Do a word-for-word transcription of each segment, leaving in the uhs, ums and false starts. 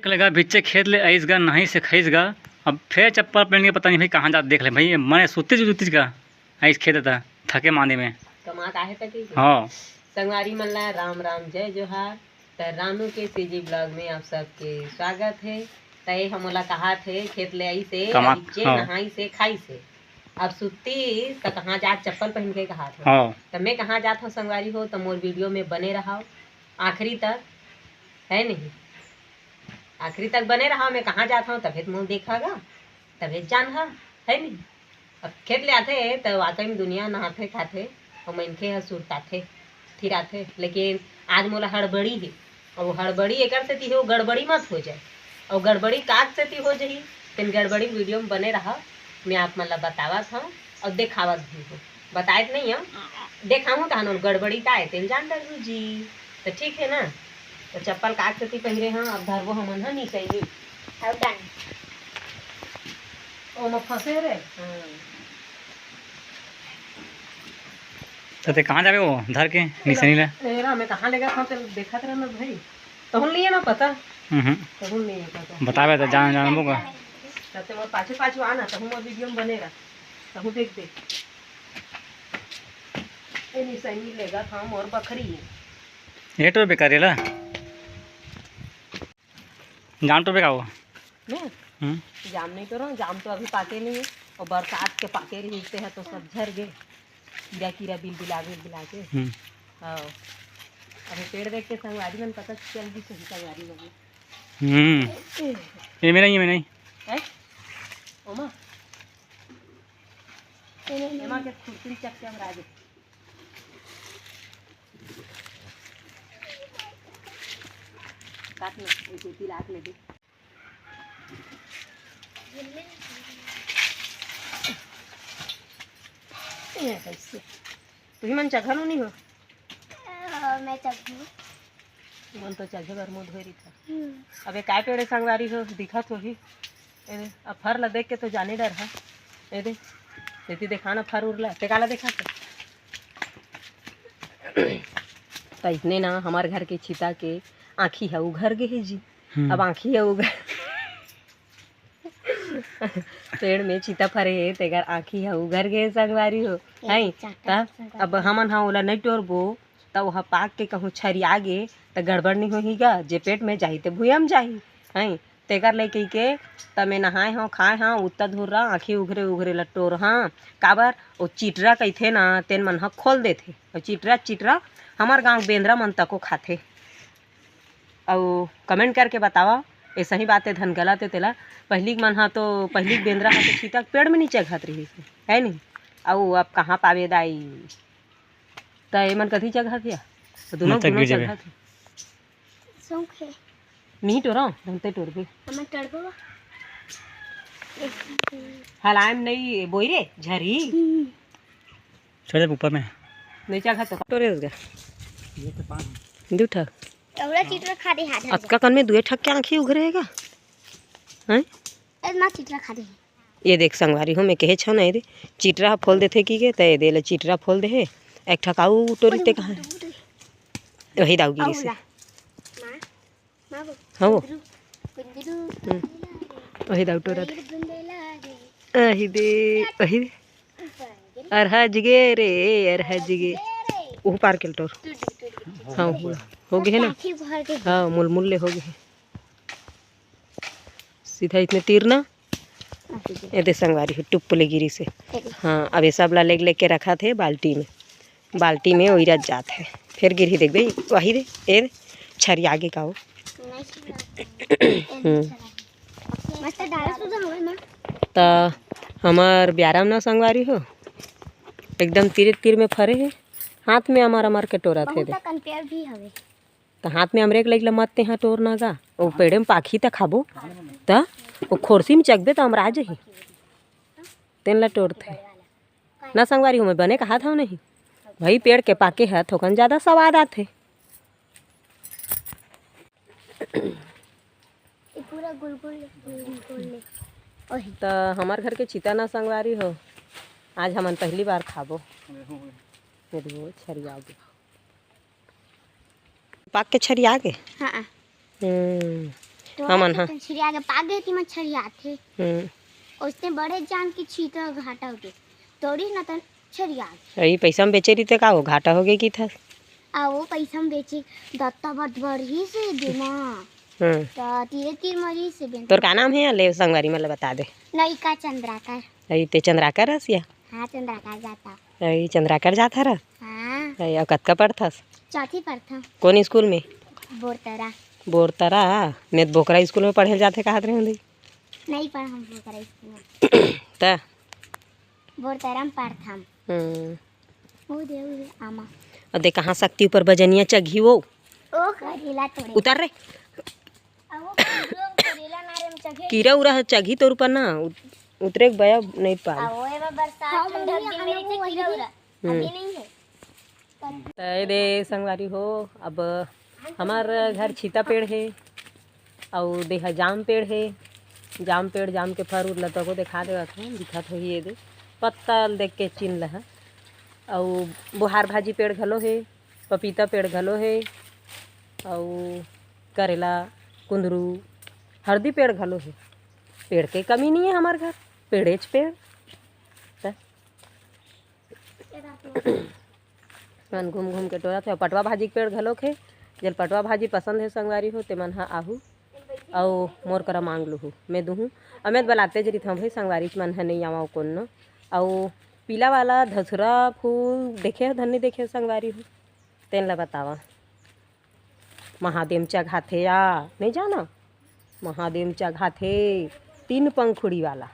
लगा भिच्चे खेत ले आइस गा, नहाइस से खाइस गा। अब फेर चप्पल पहन के पता नहीं भाई कहाँ जात, देख ले भाई, मने सुत्तीस जुत्तीस गा आइस खेत ता, थके मांदे में। कमात आहे त की? हाँ। संगवारी मन ला राम राम, जय जोहार। त रानू के सीजी ब्लॉग में आप सबके स्वागत है। त ये हमोला कहात हे, खेत ले आइस हे, कमात, आइस हे, हाँ। नहाइस हे, खाइस हे। अब सुत्तीस त कहाँ जात, चप्पल पहन के कहात हे। हाँ। त मैं कहाँ जात हूँ संगवारी हो, त मोर वीडियो में बने रहो आखिरी तक, है नहीं? आखिरी तक बने रहा, मैं कहाँ जात हूँ, तभे तो मोर देखा गा, तभे तो जान हा, है नहीं? अब खेत ले आथे, त वाकई में दुनिया नहाथे खाथे, अउ मनखे ह सुरताथे, थिराथे, लेकिन आज मोला हड़बड़ी हे, अउ हड़बड़ी एकर सेती हे, वो गड़बड़ी मत हो जाए, अउ गड़बड़ी काक सेती हो जाही, तेन गड़बड़ी वीडियो में बने रहा, मैं आप मन ला बतावत हूँ, अउ देखावत भी हूँ, बताए तो नहीं हूँ, देखाहूँ तहन गड़बड़ी का हे, तेन जान डरहू जी। त ठीक हे ना, त चप्पल काक सेती पहिरे हं, अब धरबो हमन ह निकैनी। अब डन। ओमा फंसे रे। हाँ। त ते कहाँ जाबे वो धर के निसैनी ला? एरा, मैं कहाँ लेगा था, तेल देखत रह ना भाई। तहुन लिए ना पता। हम्म। तहुन लिए पता। बताबे त जान, जानबो का। त ते मोर पाछू पाछू आना, तहु मोर वीडियो में बने रह। तहु देख दे। ए निसैनी लेगा था मोर बखरी। ये तो बेकार ला। जाम तो बेकार हो। मैं? हम्म। जाम नहीं तो रहा, जाम तो अभी पाके नहीं है। और बरसात के पाके रही, इतने हैं तो सब झर गए। कीड़ा, कीड़ा, बिल बिला, बिल बिला के। हम्म। हाँ। अभी पेड़ देख के संगवारी मन पता चल भी सही संगवारी लोग। हम्म। ये में नहीं, ये में नहीं। हैं? ओमा? एमा के खुरपी चक के हम राजे। काट ना, एक एक लाख ले दे। ये कैसे? तुही मन चघा लो नहीं हो? अ, मैं चघू। मन तो चघे बर मुंह धोए रहिथा। हम्म। अबे काय पेड़े संगवारी हो, दिखत होही। ए दे, अब फर ला देख के तो जाने डर हा। ए दे, एती देखा ना फर उरला, ते काला देखा था? त इसने ना हमार घर के छिता के आँखी ह उघर गे हे जी। हम्म। अब आँखी ह उघर पेड़ में छिता फरे हे, तेकर आँखी ह उघर गे संगवारी हो। ए, हैं? चाटा त संगवारी। अब हमन ह ओला नहीं टोरबो, त ओह पाक के कहूँ छरिया गे, त गड़बड़ नहीं होही गा, जे पेट में जाही, ते भुइयां में जाही। हैं? तेकर ले कहिके त मैं नहाए हंव, खाए हंव, उत्ता धुर्रा, आँखी उघरे उघरे ल टोरहंव। काबर? ओ चिटरा कहिथे ना, तेन मन ह खोल देथे। अउ चिटरा, चिटरा हमर गाँव बेंदरा मन तको खाथे। अउ comment करके बतावा, ए सही बात हे धन गलत हे तेला। पहिली के मन ह तो, पहिली के बेंदरा ह तो छिता के पेड़ में नीचे घात रहिस हे, है नहीं? अउ अब कहाँ पावे दाई? त एमन कथी चघत हे? त दुनो, मत दुनो गिर जाबे। चघत हे। शौक हे। नहीं टोरा, धनते टोरबे। हमन टोरबो बा। हलायम नहीं बोई रे, झरी। हम्म। छोड़ दे ऊपर में। नहीं चघत तो टोरे उसका। ये तो पान। दू ठक। अउरा चिटरा खा दे हाथ। अतका कन में दुए ठक के आँखी उघरे हे गा। हैं? ए माँ चिटरा खा दे। ये देख संगवारी हो, मैं कहे छो ना, ये दे, चिटरा ह फोल देथे की के, त ये दे ले चिटरा फोल दे हे। एक ठक अउ टोरी ते कहाँ? वही दाऊ गिरी से। माँ, माँ वो। हाँ वो। गुंदरू, गुंदरू। हम्म। वही दाऊ टोरा थे। गुंदरू, गुंदरू। अहि दे, अहि दे। अरहज गे रे, अरहज गे। ओहू पार के टोर। हाँ, हो, हो गे हे ना? हाँ, मुलमुल ले हो गे हे। सीधा इतने तीर ना। ये दे संगवारी हो, टुप्प ले गिरी से। हाँ, अब ये सब ला लेग लेग के रखा थे बाल्टी में। बाल्टी में ओइरत जात हे। फिर गिरही देखबे, वही दे, ए दे, छरिया गे का हो। हम्म। मस्त डाला सुधा होय ना। त हमर ब्यारा म ना संगवारी हो, एकदम तीरे तीर में फरे हे। हाथ में अमर अमर के टोरत हे दे। बहुत कन पेड़ भी हवे। त हाथ में अमरेक लइक ल मत तेहा टोर ना गा, ओ पेड़े में पाखी त खाबो, त ओ खोरसी में चघबे त अमरा जही, तेन ल टोरथे। ना संगवारी हो, मैं बने कहात हव नहीं, भाई पेड़ के पाके ह थोकन जादा सवाद आथे। ये पूरा गोल गोल, गोल गोल ले। ओही। त हमर घर के चिता ना संगवारी हो, आज हमन पहली बार खाबो। ये देखो, छरिया गे। पाक के छरिया गे? हाँ। हम्म। तोरा हमन ह। तो छरिया के पागे ती मछरिया थे। हम्म। ओसने बड़े जान के छीटा घाटा होगे। तोरी न तन छरिया। अई पैसा में बेचे रहिते का हो, घाटा होगे कि था? आ वो पैसा में बेचे दत्ता बद बरही से देना। हम्म। तो तीरे तीर मरी से बेन। तोर का नाम हे? ले संगवारी मन ल बता दे। नयिका चंद्राकर। अई ते चंद्राकर हस या? हाँ, चंद्राकर जाता। अई चंद्राकर जात हर? हाँ। अई, अउ कतका पढ़थस? चौथी पढ़थम। कोन स्कूल में? बोरतरा। बोरतरा? मैं तो बोकरा स्कूल में पढ़े ल जाथे कहत रहे हों। नहीं पढ़ हम बोकरा स्कूल में। त? बोरतरा में पढ़थम। हम्म। वो दे, वो दे, आमा। अउ दे, कहाँ शक्ति ऊपर बजनिया चघी वो? ओ करेला तोड़े। उतर रे। अब वो करेला ना रे, हम चघे। कीरा उरा ह चघी तोर ऊपर ना, उत-, उतरे के बया नहीं पाल। अब वो एमा बरसात हम ठंडा नहीं, दिन में हम नीचे वो कीरा वही उरा। हम्म। अभी नहीं है। त ए दे संगवारी हो, अब हमर घर छीता पेड़ हे, अउ देहा जाम पेड़ हे। जाम पेड़, जाम के फर उर ल तको देखा देवत हूँ, दिखत होही ए दे। पत्ता ल देख के चिन्ह लहा। अउ बोहार भाजी पेड़ घलो हे, पपीता पेड़ घलो हे, अउ करेला, कुंदरू, हरदी पेड़ घलो हे। पेड़ के कमी नहीं है हमर घर, पेड़ेच पेड़। त मन घूम घूम के टोरत हे। पटवा भाजी के पेड़ घलोक हे। जेल पटवा भाजी पसंद हे संगवारी हो, ते मन ह आहू। अउ मोर करा मांग लूहू, मैं दूहूँ। अउ मैं तो बलाते जरित हूँ भाई, संगवारी मन ह नहीं आवा कोनो। अउ पीला वाला धसुरा फूल देखे हो, धन नहीं देखे हो संगवारी हो, तेन ला बतावा। महादेव चघाथे या, नहीं जाना? महादेव चघाथे, तीन पंखुड़ी वाला।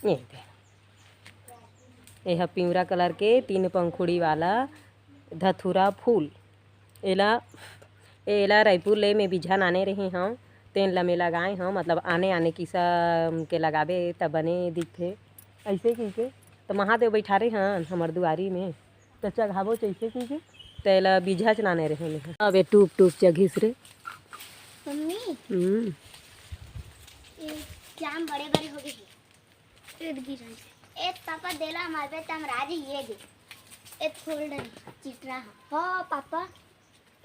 ये दे। ये ह पिंवरा कलर के तीन पंखुड़ी वाला धतूरा फूल। एला, एला रायपुर ले मैं बीजा लाने रहे हंव, तेन ल मैं लगाए हंव, मतलब आने-आने किसम के लगाबे त बने दिखथे। अइसे कहिके त महादेव बइठारे हन हमर दुआरी में, त चघाबो चइसे कहिके, त एला बीजा च लाने रहे मैं। अबे टूप टूप चघिस रे। मम्मी, हम्म। ये जाम बड़े बड़े हो गए हैं। ए पापा, देला मारबे त हम राजी ये दे। ए फोल्ड चिटरा ह। हाँ पापा,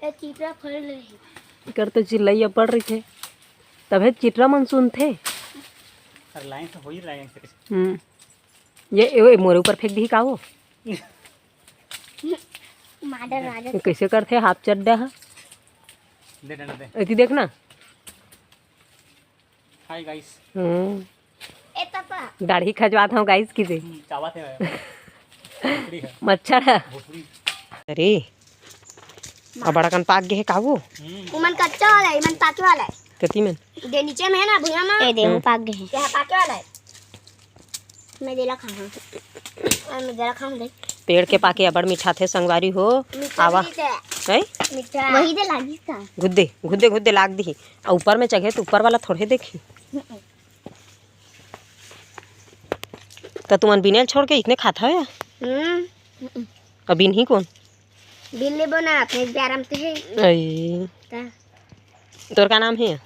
ए चिटरा फोल्ड रही। कर तो चिल्लई अब्बड़ रहिथे, तभे चिटरा मन सुनथे। अरे लाइन से हो ही रहा है। हम्म। ये, ए, ए, मोरे ऊपर फेंक दिही का वो? माडर राजा। ये कैसे करथे हाफ चड्डा ह? दे डंडा दे। एती देख ना। Hi guys. हम्म। ए पापा। दाढ़ी खजवात हूँ गाइस किसे। हम्म, चावत है। भोसड़ी है। मच्छर है। भोसड़ी। अरे, अब बड़ा कन पाक गे हे का वो? हम्म। उमन कच्चा वाला है, इमन पाके वाला है। कति में? दे नीचे में है ना भुइया में। ए दे, वो हम्म। पाक गे हे। ये पाके वाला है। मैं देला खाऊं। और मैं देला खाऊं दे। पेड़ के पाके अबड़ मीठा थे संगवारी हो। मीठा आवा। नहीं थे। हैं? मीठा। वही दे लागी का? घुद्दे, घुद्दे, घुद्दे लाग दिही। आ ऊपर में चघे त ऊपर वाला थोड़े देखी। हम्म। त तुमन बिनेल छोड़ के इतने खात हवे? हम्म। अउ बिनही कोन? बिल्ली बोना अपने प्यारम ते है। अई। ता। तोर का नाम हे?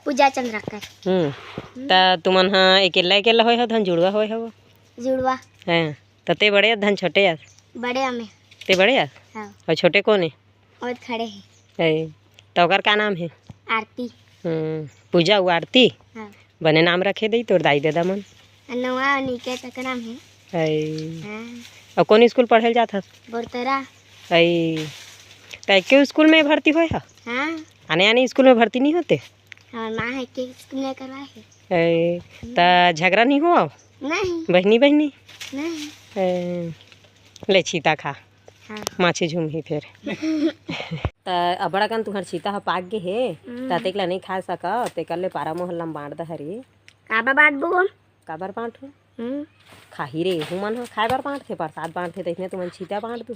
पूजा चंद्राकर। हम्म। हम्म। त तुमन ह अकेला अकेला होय हो, धन जुड़वा होय हो? जुड़वा। हैं। त ते बड़े अस, धन छोटे अस? बड़े अमे। ते बड़े अस? हाँ। अउ छोटे कोन हे? ओत खड़े हे। ए, त ओकर का नाम हे? आरती। हम्म, पूजा अउ आरती? हाँ। बने नाम रखे दई तोर दाई ददा मन। नवा निके तक नाम हे। ए। हाँ। अउ कोन स्कूल पढ़े ल जात हस? बोरतरा। ए, त एके स्कूल में भर्ती होय ह? हाँ। आने आने स्कूल में भर्ती नहीं होते? हमर माँ ह एके स्कूल में करवाए हे। ए, त झगड़ा नहीं हो? नहीं। बहिनी बहिनी? नहीं। ए, ले छीता खा। हाँ। माछी झुमही फेर। त अबड़ अकन तुंहर छीता ह पाक गे हे, हम्म। त तेकला नइ खा सकव, तेकर ले पारा मोहल्ला म बांट दहरी। काबर बांटबो? काबर बांटहूँ? हम्म। खाही रे, हुमन ह खाए बर बांटथे, परसाद बांटथे, त अइसने तुमन छीता बांट दू।